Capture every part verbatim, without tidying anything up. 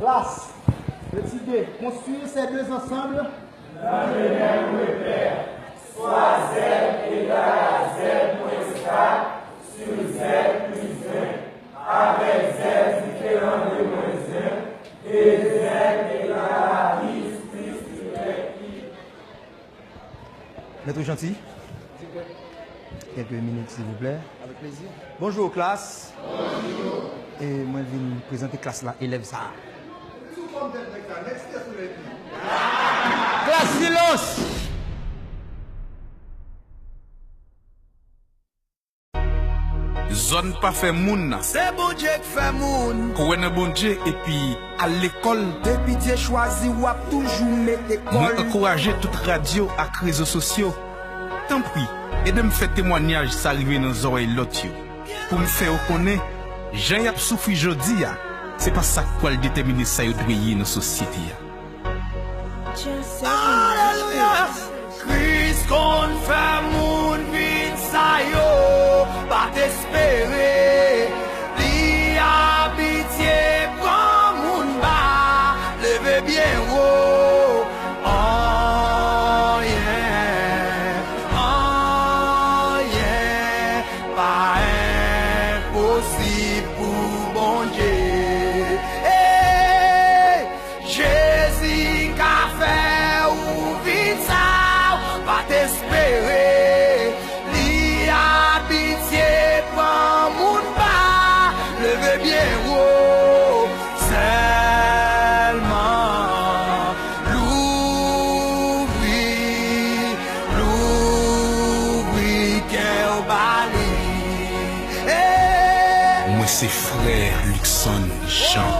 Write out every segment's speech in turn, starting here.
Klas, étudier, construire ces deux ensembles. Dans le même repère, soit Z égale à Z moins quatre sur Z plus un, avec Z différent de moins un, et Z égale à X plus Y. Maître Gentil, quelques minutes, s'il vous plaît. Avec plaisir. Bonjour, classe. Bonjour. E mwen vin prezante klas la, elèv sa a. Klas, silans! Zòn pa fè moun. Se Bondye k fè moun. Kwè nan Bondye epi al lekòl. Depi Dye chwazi w, w ap toujou mete kò l. Mwen ankouraje tout radyo ak rezo sosyo. Tanpri, ede m fè temwanyaj sa rive nan zòrèy lòt yo. Pou m fè yo konnen, jan y ap soufri jodi a, se pa sa k pral detèmine sa yo dwe ye nan sosyete a. Alelouya! Kris konn fè moun vin sa yo pa t espere. Li abitye pran moun ba, leve byen wo. Anyen, anyen pa enposib pou Bondye. Hey! Jezi ka fè ou vin sa ou pa t espere. Li abitye pran moun ba, leve byen wo. Sèlman louvri, louvri kè w ba li. Hey! Mwen se frè Luckson Jean.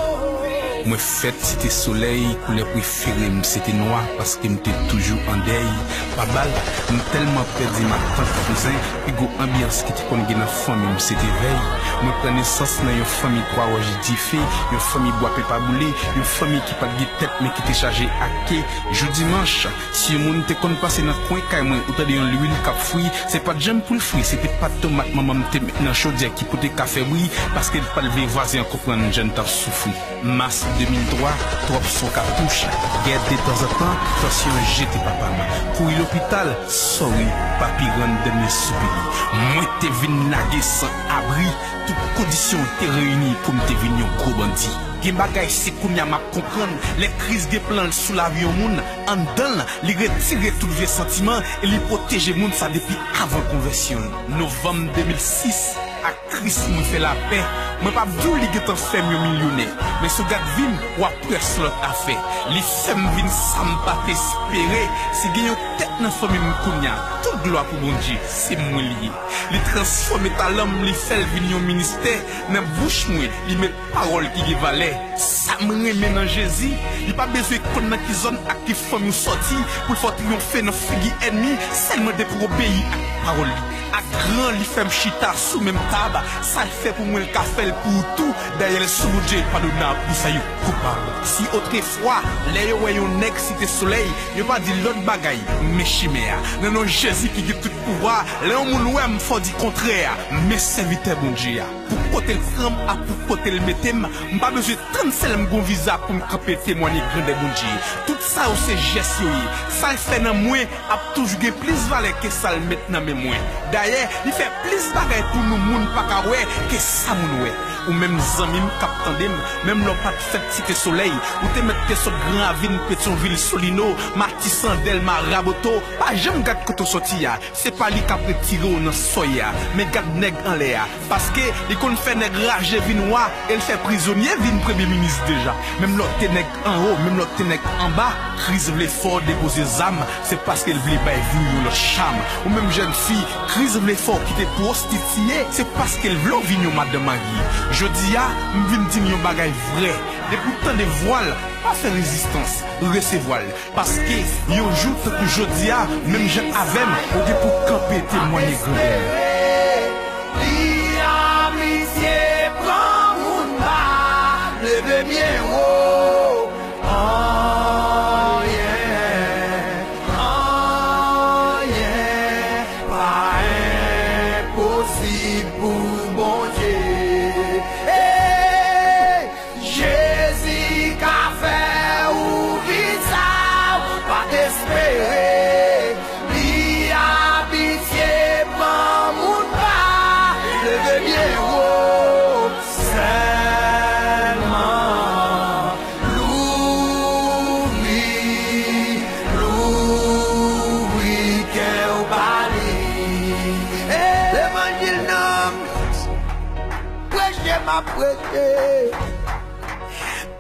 Mwen fèt Site Solèy, koulè prefere m se te nwa paske m te toujou an dèy. Pa bal, m tèlman pèdi matant kouzen, pi gwo anbyans ki te konn gen nan fanmi m se te vèy. Mwen pran nesans nan yon fanmi twa wòch dife, yon fanmi bwa pepa boule, yon fanmi ki pa t gen tèt men ki te chaje ak ke. Jou dimanch, si yon moun te konn pase nan kwen kay mwen ou tande yon lwil k ap fri, se pa t janm pou l fri, se te pat tomat manman m te met nan chodyè ki pote kafe bri, paske l pa t vle vwazen an konprann jan n t ap soufri. Mas de mil twa, twòp son katouch, gè detanzantan, tansyon jete papa m. Kouri lopital, sòri, papi rann dènye soupili. Mwen te vin lage san abri, tout kondisyon te reyini pou m te vin yon gwo bandi. Gen bagay se kounye a m ap konprann, lè Kris gen plan l sou lavi yon moun, anndan l, li retire tout vye santiman e li pwoteje moun sa depi avan konvèsyon l. Novanm de mil sis, ak Kris mwen fè lapè. Mwen p ap di w li gentan fè m yon milyonè, men si w gad vi m, w ap wè s lòt afè. Li fè m vin sa m pa t espere. Si gen yon tèt nan fanmi m kounye a, tout glwa pou Bondye, se mwen li ye. Li transfòme talan m, li fè l vin yon ministè. Nan bouch mwen, li met pawòl ki gen valè. Sa m renmen nan Jezi, li pa bezwen konn nan ki zòn ak ki fanmi w sòti pou l fè w triyonfe nan figi ènmi, sèlman depi w obeyi ak pawòl li. Ak gran, li fè m chita sou menm tab. Sa l fè pou mwen, l ka fè l pou ou tou. Dayè, l sou Bondye padonab pou sa yo koupab. Si otrefwa, lè yo wè yon nèg Site Solèy, yo pa di lòt bagay, men chimè a. Nan non Jezi ki gen tout pouvwa, lè yon moun wè m, fò di kontrè a, men sèvitè Bondye a. Pou kote l pran m ak pou kote l mete m, m pa bezwen tann sèl m gon viza pou m kanpe temwanye grandè Bondye. Tout sa yo se jès yo ye. Sa l fè nan mwen ap toujou gen plis valè ke sa l met nan men mwen. Dayè, li fè plis bagay pou nou moun pa ka wè ke sa moun wè. Ou menm zanmi m k ap tande m, menm lè w pa t fèt Site Solèy, ou te mèt te sot Gran Ravin, Petyonvil, Solino, Matisan, Dèlma, Raboto, pa janm gad kote w sòti a. Se pa li k ap retire w nan sòy a, men gad nèg anlè a. Paske li konn fè nèg raje vin wa, e l fè prizonye vin premye minis deja. Menm lè w te nèg anwo, menm lè w te nèg anba, Kris vle fè w depoze zam, se paske l vle bay vi w yon lòt cham. Ou menm jèn fi, Kris vle fè w kite pwostitiye, se paske l vle w vin yon madan marye. Jodi a, m vin di n yon bagay vrè. Depi w tande vwa l, pa fè rezistans, resevwa l. Paske yon jou tankou jodi a, menm jan avè m, ou gen pou kanpe temwanye grandè l. Li abitye pran moun ba, leve byen wo. Anyen, anyen pa enposib pou Bondye. Hey! Jezi ka ap rete.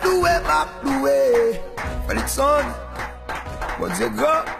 Louwe m ap louwe. Felixson, Bondye gran.